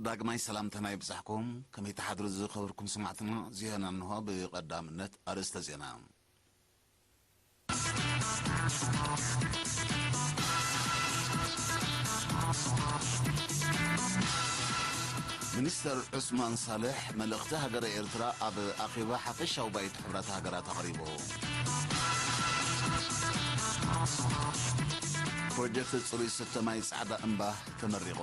ዳግማይ ሰላምታና ይብጻሕኩም። ከመይ ትሓድሩ ዝኸበርኩም ሰማዕትና? ዜና እንሆ። ብቐዳምነት ኣርእስተ ዜና። ሚኒስተር ዑስማን ሳልሕ መልእኽቲ ሃገረ ኤርትራ ኣብ ኣኼባ ሓፈሻዊ ባይቶ ሕብራት ሃገራት ኣቕሪቡ። ፕሮጀክት ጽሩይ ዝስተ ማይ ጻዕዳ እምባ ተመሪቑ።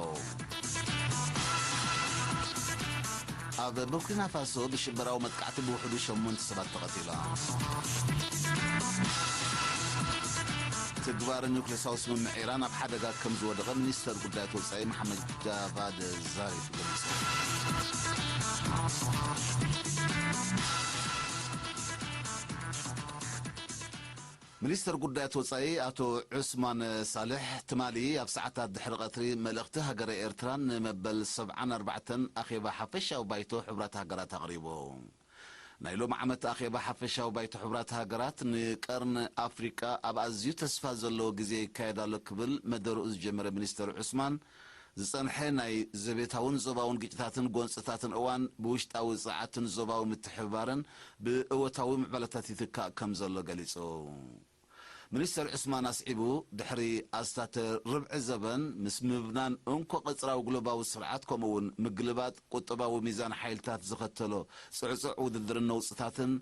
ኣብ ቡርኪና ፋሶ ብሽበራዊ መጥቃዕቲ ብውሕዱ ሸሞንተ ሰባት ተቐቲሎም። ትግባረ ኒውክሌሳዊ ስምምዕ ኢራን ኣብ ሓደጋ ከም ዝወደቐ ሚኒስተር ጉዳያት ወጻኢ መሓመድ ጃቫድ ዛሪፍ ገሊጹ። ሚኒስተር ጉዳያት ወጻኢ ኣቶ ዑስማን ሳልሕ ትማሊ ኣብ ሰዓታት ድሕሪ ቀትሪ መልእኽቲ ሃገረ ኤርትራን ንመበል ሰብዓን ኣርባዕተን ኣኼባ ሓፈሻዊ ባይቶ ሕቡራት ሃገራት ኣቕሪቡ። ናይ ሎም ዓመት ኣኼባ ሓፈሻዊ ባይቶ ሕቡራት ሃገራት ንቀርኒ ኣፍሪቃ ኣብ ኣዝዩ ተስፋ ዘለዎ ግዜ ይካየድ ኣሎ ክብል መደርኡ ዝጀመረ ሚኒስተር ዑስማን፣ ዝጸንሐ ናይ ዘቤታውን ዞባውን ግጭታትን ጎንጽታትን እዋን ብውሽጣዊ ጸዓትን ዞባዊ ምትሕብባርን ብእወታዊ ምዕባለታት ይትካእ ከም ዘሎ ገሊጹ። ሚኒስተር ዑስማን ኣስዒቡ፣ ድሕሪ ኣስታት ርብዒ ዘበን ምስ ምብናን እንኮ ቀጽራዊ ግሎባዊ ስርዓት ከምኡ እውን ምግልባጥ ቁጠባዊ ሚዛን ሓይልታት ዝኸተሎ ጽዕጹዕ ውድድርን ነውጽታትን፣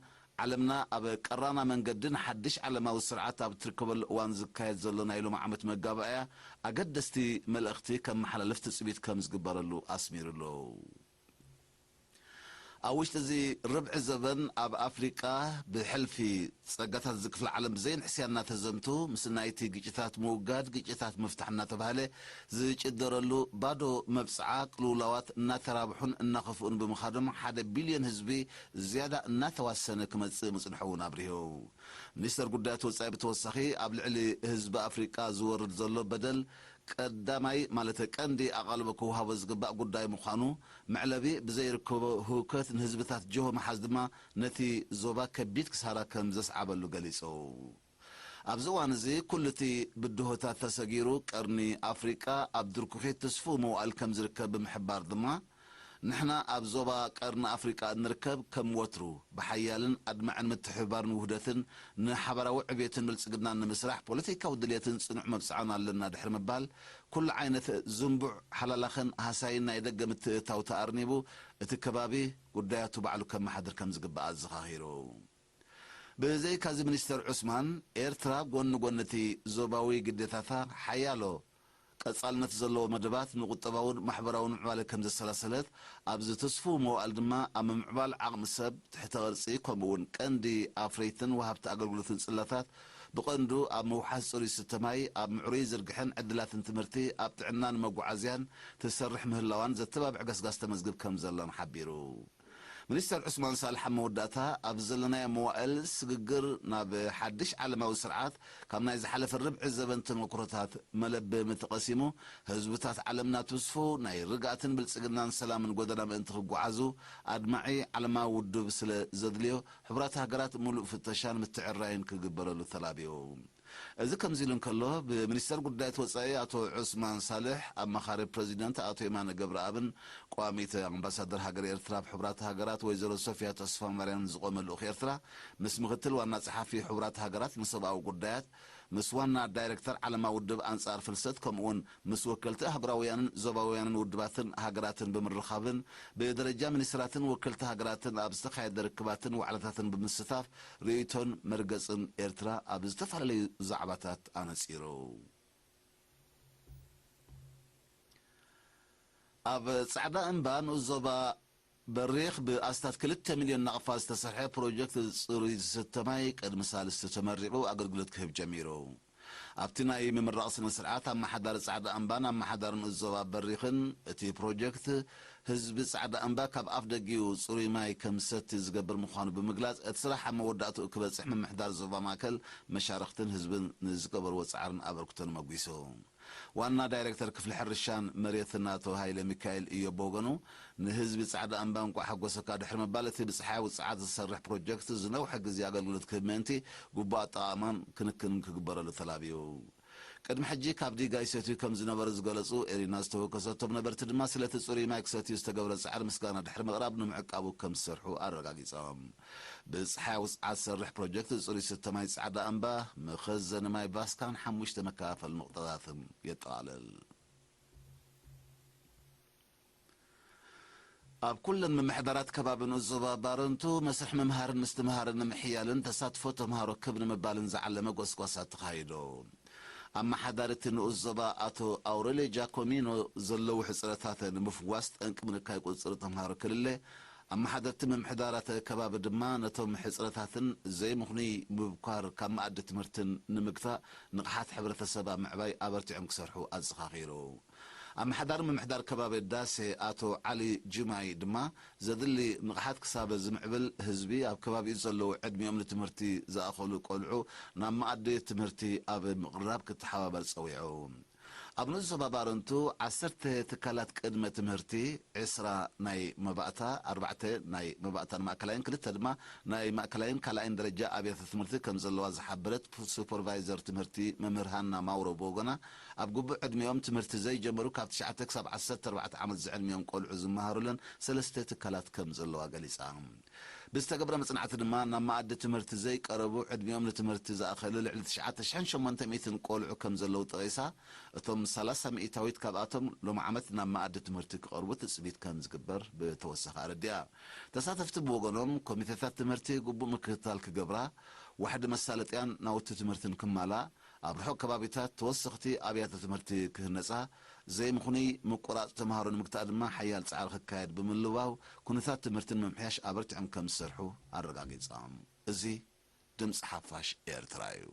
ዓለምና ኣብ ቀራና መንገዲ ንሓድሽ ዓለማዊ ስርዓት ኣብ እትርከበሉ እዋን ዝካየድ ዘሎ ናይ ሎሚ ዓመት መጋባእያ ኣገደስቲ መልእኽቲ ከመሓላልፍ ትጽቢት ከም ዝግበረሉ ኣስሚሩሉ። ኣብ ውሽጢ እዚ ርብዒ ዘበን ኣብ ኣፍሪቃ ብሕልፊ ጸጋታት እዚ ክፍለ ዓለም ብዘይንሕስያ እናተዘምቱ፣ ምስ ናይቲ ግጭታት ምውጋድ፣ ግጭታት ምፍታሕ እናተባህለ ዝጭደረሉ ባዶ መብጽዓ ቅልውላዋት እናተራብሑን እናኸፍኡን ብምኻዶም ሓደ ቢልዮን ህዝቢ ዝያዳ እናተዋሰነ ክመጽእ ምጽንሑ እውን ኣብሪሁ። ሚኒስተር ጉዳያት ወጻኢ ብተወሳኺ ኣብ ልዕሊ ህዝቢ ኣፍሪቃ ዝወርድ ዘሎ በደል ቀዳማይ ማለት ቀንዲ ኣቓልቦ ክወሃቦ ዝግባእ ጉዳይ ምዃኑ፣ መዕለቢ ብዘይርከቦ ህውከት ንህዝብታት ጀሆ ምሓዝ ድማ ነቲ ዞባ ከቢድ ክሳራ ከም ዘስዓበሉ ገሊጹ። ኣብዚ እዋን እዚ ኩሉ እቲ ብድሆታት ተሰጊሩ ቀርኒ ኣፍሪቃ ኣብ ድርኩኺት ትስፉው መዋእል ከም ዝርከብ ብምሕባር ድማ፣ ንሕና ኣብ ዞባ ቀርኒ ኣፍሪቃ እንርከብ ከም ወትሩ ብሓያልን ኣድማዕን ምትሕብባርን ውህደትን ንሓባራዊ ዕብየትን ብልጽግናን ንምስራሕ ፖለቲካዊ ድልየትን ጽኑዕ መብጽዓን ኣለና ድሕሪ ምባል፣ ኩሉ ዓይነት ዝንቡዕ ሓላላኽን ሃሳይን ናይ ደገ ምትእትታው ተኣርኒቡ እቲ ከባቢ ጉዳያቱ ባዕሉ ከመሓድር ከም ዝግባእ ኣዘኻኺሩ። ብዘይካዚ ሚኒስተር ዑስማን፣ ኤርትራ ጎኒ ጎኒ እቲ ዞባዊ ግዴታታ ሓያሎ ቀጻልነት ዘለዎ መደባት ንቁጠባውን ማሕበራውን ምዕባለ ከም ዘሰላሰለት፣ ኣብዚ ትስፉው መዋእል ድማ ኣብ ምምዕባል ዓቕሚ ሰብ፣ ትሕተ ቅርጺ፣ ከምኡ እውን ቀንዲ ኣፍረይትን ወሃብቲ ኣገልግሎትን ጽላታት፣ ብቐንዱ ኣብ ምውሓስ ጽሩይ ዝስተ ማይ፣ ኣብ ምዕሩይ ዝርግሐን ዕድላትን ትምህርቲ፣ ኣብ ጥዕናን መጓዓዝያን ትሰርሕ ምህላዋን ዘተባብዕ ገስጋስ ተመዝግብ ከም ዘላን ሓቢሩ። ሚኒስተር ዑስማን ሳልሕ ኣብ መወዳእታ፣ ኣብ ዘለናዮ መዋእል ስግግር ናብ ሓድሽ ዓለማዊ ስርዓት ካብ ናይ ዝሓለፈ ርብዒ ዘበን ተመክሮታት መለበሚ ተቐሲሙ፣ ህዝብታት ዓለምና ትስፉው ናይ ርግኣትን ብልጽግናን ሰላምን ጎደና ምእንቲ ክጓዓዙ ኣድማዒ ዓለማዊ ውድብ ስለ ዘድልዮ፣ ሕቡራት ሃገራት ምሉእ ፍተሻን ምትዕራይን ክግበረሉ ተላብዩ። እዚ ከምዚ ኢሉ እንከሎ፣ ብሚኒስተር ጉዳያት ወጻኢ ኣቶ ዑስማን ሳልሕ፣ ኣማኻሪ ፕረዚደንት ኣቶ የማነ ገብረኣብን ቀዋሚት ኣምባሳደር ሃገር ኤርትራ ኣብ ሕቡራት ሃገራት ወይዘሮ ሶፊያ ተስፋማርያምን ዝቖመ ልኡኽ ኤርትራ፣ ምስ ምኽትል ዋና ጸሓፊ ሕቡራት ሃገራት ንሰብኣዊ ጉዳያት፣ ምስ ዋና ዳይረክተር ዓለማዊ ውድብ ኣንጻር ፍልሰት፣ ከምኡውን ምስ ወከልቲ ኣህጉራውያንን ዞባውያንን ውድባትን ሃገራትን ብምርኻብን፣ ብደረጃ ሚኒስትራትን ወከልቲ ሃገራትን ኣብ ዝተኻየደ ርክባትን ዋዕላታትን ብምስታፍ፣ ርእይቶን መርገጽን ኤርትራ ኣብ ዝተፈላለዩ ዛዕባታት ኣነጺሩ። ኣብ ጻዕዳ እምባ ንኡስ ዞባ በሪኽ ብኣስታት ክልተ ሚልዮን ናቕፋ ዝተሰርሐ ፕሮጀክት ጽሩይ ዝስተ ማይ ቅድሚ ሳልስቲ ተመሪቑ ኣገልግሎት ክህብ ጀሚሩ። ኣብቲ ናይ ምምራቕ ስነ ስርዓት ኣመሓዳሪ ጻዕዳ እምባን ኣመሓዳሪ ንኡስ ዞባ በሪኽን እቲ ፕሮጀክት ህዝቢ ጻዕዳ እምባ ካብ ኣፍ ደጊኡ ጽሩይ ማይ ከም ዝሰቲ ዝገብር ምዃኑ ብምግላጽ፣ እቲ ስራሕ ኣብ መወዳእትኡ ክበጽሕ ምምሕዳር ዞባ ማእከል መሻርኽትን ህዝብን ንዝገበርዎ ጻዕርን ኣበርክቶን ኣመጒሱ። ዋና ዳይሬክተር ክፍሊ ሕርሻን መሬትን ኣቶ ሃይለ ሚካኤል እዮብ ብወገኑ፣ ንህዝቢ ጻዕዳ እምባ እንቋዕ ሓጎሰካ ድሕሪ ምባል፣ እቲ ብጸሓያዊ ጸዓት ዝሰርሕ ፕሮጀክት ዝነውሐ ግዜ ኣገልግሎት ክህብ ምእንቲ፣ ግቡእ ኣጠቓቕማን ክንክንን ክግበረሉ ተላብዩ። ቅድሚ ሕጂ ካብ ዲጋ ይሰትዩ ከም ዝነበሩ ዝገለጹ ኤሪና፣ ዝተወከሰቶም ነበርቲ ድማ ስለቲ ጽሩይ ማይ ክሰትዩ ዝተገብረ ጻዕሪ ምስጋና ድሕሪ ምቕራብ ንምዕቃቡ ከም ዝሰርሑ ኣረጋጊጾም። ብጸሓይ ውጽዓት ዝሰርሕ ፕሮጀክት ጽሩይ ስተ ማይ ጻዕዳ እምባ፣ መኸዘኒ ማይ ቫስካን ሓሙሽተ መከፋፈሊ ኑቕጣታትን የጠቓልል። ኣብ ኩለን ምምሕዳራት ከባቢ ንኡስ ዞባ ባረንቱ መስርሕ ምምሃርን ምስትምሃርን ንምሕያልን ተሳትፎ ተምሃሮ ክብ ንምባልን ዝዓለመ ጎስጓሳት ተኻይዶ። ኣመሓዳሪ እቲ ንኡስ ዞባ ኣቶ ኣውሬልዮ ጃኮሚኖ ዘለዉ ሕጽረታት ንምፍዋስ ጠንቂ ምንካይ ቁጽሪ ተምሃሮ ክልለ፣ ኣመሓደርቲ ምምሕዳራት ከባቢ ድማ ነቶም ሕጽረታትን ዘይምኽኑይ ምብኳር ካብ መኣዲ ትምህርትን ንምግታእ ንቕሓት ሕብረተሰብ ኣብ ምዕባይ ኣበርቲዖም ክሰርሑ ኣዘኻኺሩ። ኣመሓዳሪ ምምሕዳር ከባቢ ዳሴ ኣቶ ዓሊ ጅማይ ድማ፣ ዘድሊ ንቕሓት ክሳብ ዝምዕብል ህዝቢ ኣብ ከባቢኡ ዘለዉ ዕድሚኦም ንትምህርቲ ዝኣኸሉ ቆልዑ ናብ መኣዲ ትምህርቲ ኣብ ምቕራብ ክተሓባበር ጸዊዑ። ኣብ ንኡስ ዞባ ባረንቱ ዓሰርተ ትካላት ቅድመ ትምህርቲ፣ ዕስራ ናይ መባእታ፣ ኣርባዕተ ናይ መባእታን ማእከላይን፣ ክልተ ድማ ናይ ማእከላይን ካልኣይን ደረጃ ኣብያተ ትምህርቲ ከም ዘለዋ ዝሓበረት ሱፐርቫይዘር ትምህርቲ መምህር ሃና ማውሮ ብወገና፣ ኣብ ግቡእ ዕድሚኦም ትምህርቲ ዘይጀመሩ ካብ ትሽዓተ ክሳብ ዓሰርተ ኣርባዕተ ዓመት ዝዕድሚኦም ቆልዑ ዝመሃሩለን ሰለስተ ትካላት ከም ዘለዋ ገሊጻ። ብዝተገብረ መጽናዕቲ ድማ ናብ መኣዲ ትምህርቲ ዘይቀረቡ ዕድሚኦም ንትምህርቲ ዝኣኸሉ ልዕሊ ትሽዓተ ሽሕን ሸሞንተ ሚእትን ቆልዑ ከም ዘለዉ ጠቒሳ፣ እቶም ሰላሳ ሚእታዊት ካብኣቶም ሎሚ ዓመት ናብ መኣዲ ትምህርቲ ክቐርቡ ትጽቢት ከም ዝግበር ብተወሳኺ ኣረዲኣ። ተሳተፍቲ ብወገኖም ኮሚቴታት ትምህርቲ ግቡእ ምክትታል ክገብራ፣ ዋሕዲ መሳለጥያን ናውቲ ትምህርትን ክማላእ፣ ኣብ ርሑቕ ከባቢታት ተወሰኽቲ ኣብያተ ትምህርቲ ክህነጻ፣ ዘይምኽኑይ ምቁራጽ ተምሃሮ ንምግታእ ድማ ሓያል ጻዕሪ ክካየድ ብምልዋው፣ ኩነታት ትምህርቲ ንምምሕያሽ ኣበርቲዖም ከም ዝሰርሑ ኣረጋጊጾም። እዚ ድምጺ ሓፋሽ ኤርትራ እዩ።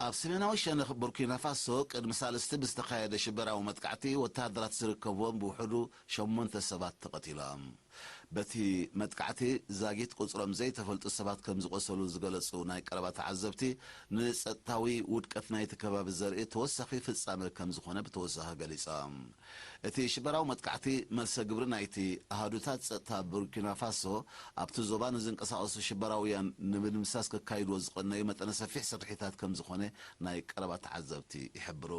ኣብ ሰሜናዊ ሸነኽ ቡርኪና ፋሶ ቅድሚ ሳልስቲ ብዝተኻየደ ሽበራዊ መጥቃዕቲ፣ ወተሃደራት ዝርከብዎም ብውሕዱ ሸሞንተ ሰባት ተቐቲሎም። በቲ መጥቃዕቲ ዛጊት ቁጽሮም ዘይተፈልጡ ሰባት ከም ዝቖሰሉ ዝገለጹ ናይ ቀረባ ተዓዘብቲ፣ ንጸጥታዊ ውድቀት ናይቲ ከባቢ ዘርኢ ተወሳኺ ፍጻመ ከም ዝኾነ ብተወሳኺ ገሊጾም። እቲ ሽበራዊ መጥቃዕቲ፣ መልሰ ግብሪ ናይቲ ኣሃዱታት ጸጥታ ቡርኪና ፋሶ፣ ኣብቲ ዞባ ንዝንቀሳቐሱ ሽበራውያን ንምድምሳስ ከካይድዎ ዝቐነዩ መጠነ ሰፊሕ ስርሒታት ከም ዝኾነ ናይ ቀረባ ተዓዘብቲ ይሕብሩ።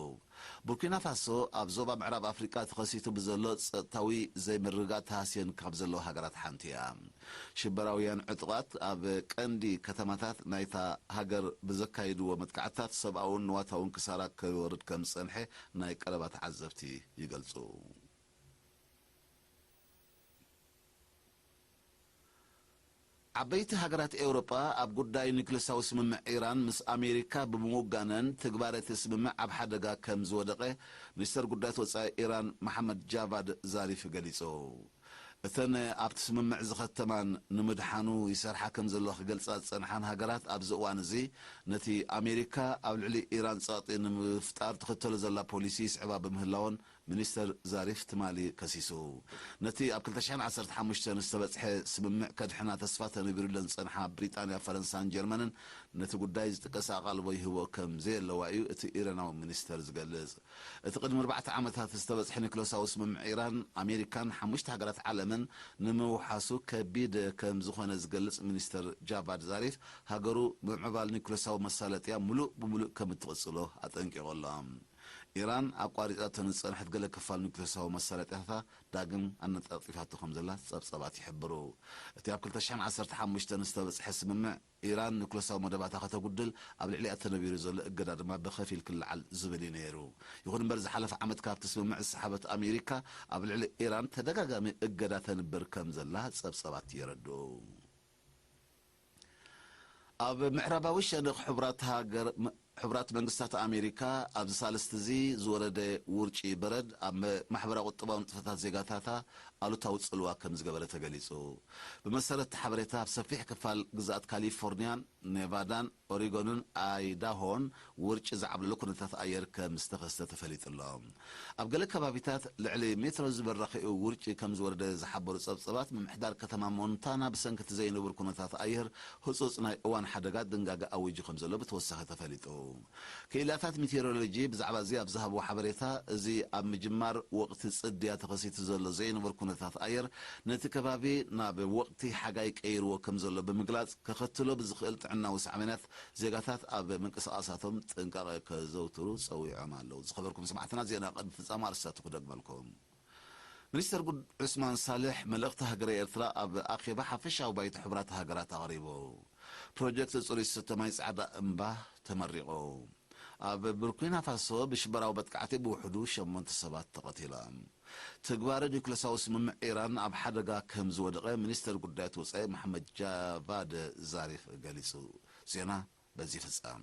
ቡርኪና ፋሶ ኣብ ዞባ ምዕራብ ኣፍሪቃ ተኸሲቱ ብዘሎ ጸጥታዊ ዘይምርግጋእ ተሃስየን ካብ ዘለዋ ሃገራት ሓንቲ እያ። ሽበራውያን ዕጡቓት ኣብ ቀንዲ ከተማታት ናይታ ሃገር ብዘካይድዎ መጥቃዕትታት ሰብኣውን ንዋታውን ክሳራ ከይወርድ ከም ዝጸንሐ ናይ ቀረባ ተዓዘብቲ ይገልጹ። ዓበይቲ ሃገራት ኤውሮጳ ኣብ ጉዳይ ኒክለሳዊ ስምምዕ ኢራን ምስ ኣሜሪካ ብምውጋነን፣ ትግባረ እቲ ስምምዕ ኣብ ሓደጋ ከም ዝወደቐ ሚኒስተር ጉዳያት ወጻኢ ኢራን መሓመድ ጃቫድ ዛሪፍ ገሊጹ። እተን ኣብቲ ስምምዕ ዝኸተማን ንምድሓኑ ይሰርሓ ከም ዘለዋ ክገልጻ ዝጸንሓን ሃገራት፣ ኣብዚ እዋን እዚ ነቲ ኣሜሪካ ኣብ ልዕሊ ኢራን ጸቕጢ ንምፍጣር ትኽተሎ ዘላ ፖሊሲ ይስዕባ ብምህላወን፣ ሚኒስተር ዛሪፍ ትማሊ ከሲሱ። ነቲ ኣብ ክልተ ሽሕን ዓሰርተ ሓሙሽተን ዝተበጽሐ ስምምዕ ከድሕና ተስፋ ተነቢሩለን ዝጸንሓ ብሪጣንያ፣ ፈረንሳን ጀርመንን፣ ነቲ ጉዳይ ዝጥቀስ ኣቓልቦ ይህቦ ከም ዘየለዋ እዩ እቲ ኢራናዊ ሚኒስተር ዝገልጽ። እቲ ቅድሚ ኣርባዕተ ዓመታት ዝተበጽሐ ኒክለሳዊ ስምምዕ ኢራን፣ ኣሜሪካን ሓሙሽተ ሃገራት ዓለምን ንምውሓሱ ከቢድ ከም ዝኾነ ዝገልጽ ሚኒስተር ጃቫድ ዛሪፍ፣ ሃገሩ ምምዕባል ኒክለሳዊ መሳለጥያ ምሉእ ብምሉእ ከም እትቕጽሎ ኣጠንቂቑ ኣሎ። ኢራን ኣቋሪጻቶ ንዝጸንሐት ገለ ክፋል ኒክለሳዊ መሳለጥያታታ ዳግም ኣነጣጢፋቶ ከም ዘላ ጸብጻባት ይሕብሩ። እቲ ኣብ ክልተ ሽሕን ዓሰርተ ሓሙሽተን ዝተበጽሐ ስምምዕ፣ ኢራን ኒኩለሳዊ መደባታ ከተጉድል ኣብ ልዕሊኣ ተነቢሩ ዘሎ እገዳ ድማ ብኸፊል ክለዓል ዝብል እዩ ነይሩ። ይኹን እምበር፣ ዝሓለፈ ዓመት ካብቲ ስምምዕ ዝሰሓበት ኣሜሪካ፣ ኣብ ልዕሊ ኢራን ተደጋጋሚ እገዳ ተንብር ከም ዘላ ጸብጻባት የረድኡ። ኣብ ምዕራባዊ ሸነኽ ሕቡራት ሃገር፣ ም-፣ ሕቡራት መንግስታት ኣሜሪካ ኣብዚ ሳልስቲ እዚ ዝወረደ ውርጪ በረድ ኣብ ማሕበራዊ ቁጠባዊ ንጥፈታት ዜጋታታ ኣሉታዊ ጽልዋ ከም ዝገበረ ተገሊጹ። ብመሰረት እቲ ሓበሬታ፣ ኣብ ሰፊሕ ክፋል ግዝኣት ካሊፎርኒያን ኔቫዳን ኦሪጎንን ኣይዳሆን ውርጪ ዝዓብለሉ ኩነታት ኣየር ከም ዝተኸስተ ተፈሊጡ ኣሎ። ኣብ ገለ ከባቢታት ልዕሊ ሜትሮ ዝበራኺኡ ውርጪ ከም ዝወረደ ዝሓበሩ ጸብጸባት፣ ምምሕዳር ከተማ ሞንታና ብሰንኪ እቲ ዘይንቡር ኩነታት ኣየር ህጹጽ ናይ እዋን ሓደጋ ድንጋገ ኣዊጁ ከም ዘሎ ብተወሳኺ ተፈሊጡ። ክኢላታት ሜቴሮሎጂ ብዛዕባ እዚ ኣብ ዝሃብዎ ሓበሬታ፣ እዚ ኣብ ምጅማር ወቕቲ ጽድያ ተኸሲቱ ዘሎ ዘይንቡር ኩነታት ኣየር ነቲ ከባቢ ናብ ወቕቲ ሓጋይ ቀይርዎ ከም ዘሎ ብምግላጽ፣ ከኸትሎ ብዝኽእል ጥዕናዊ ሳዕቤናት ዜጋታት ኣብ ምንቅስቓሳቶም ጥንቃቐ ከዘውትሩ ጸዊዖም ኣለዉ። ዝኸበርኩም ሰማዕትና፣ ዜና ቅድሚ ፍጻመ ኣርእስታቱ ክደግመልኩም። ሚኒስተር ጉድ-፣ ዑስማን ሳልሕ መልእኽቲ ሃገረ ኤርትራ ኣብ ኣኼባ ሓፈሻዊ ባይቶ ሕቡራት ሃገራት ኣቕሪቡ። ፕሮጀክት ጽሩይ ዝስተ ማይ ጻዕዳ እምባ ተመሪቑ። ኣብ ቡርኪና ፋሶ ብሽበራዊ መጥቃዕቲ ብውሕዱ ሸሞንተ ሰባት ተቐቲሎም። ትግባረ ኒውክለሳዊ ስምምዕ ኢራን ኣብ ሓደጋ ከም ዝወደቐ ሚኒስተር ጉዳያት ወጻኢ መሓመድ ጃቫድ ዛሪፍ ገሊጹ። ዜና በዚ ይፍጸም።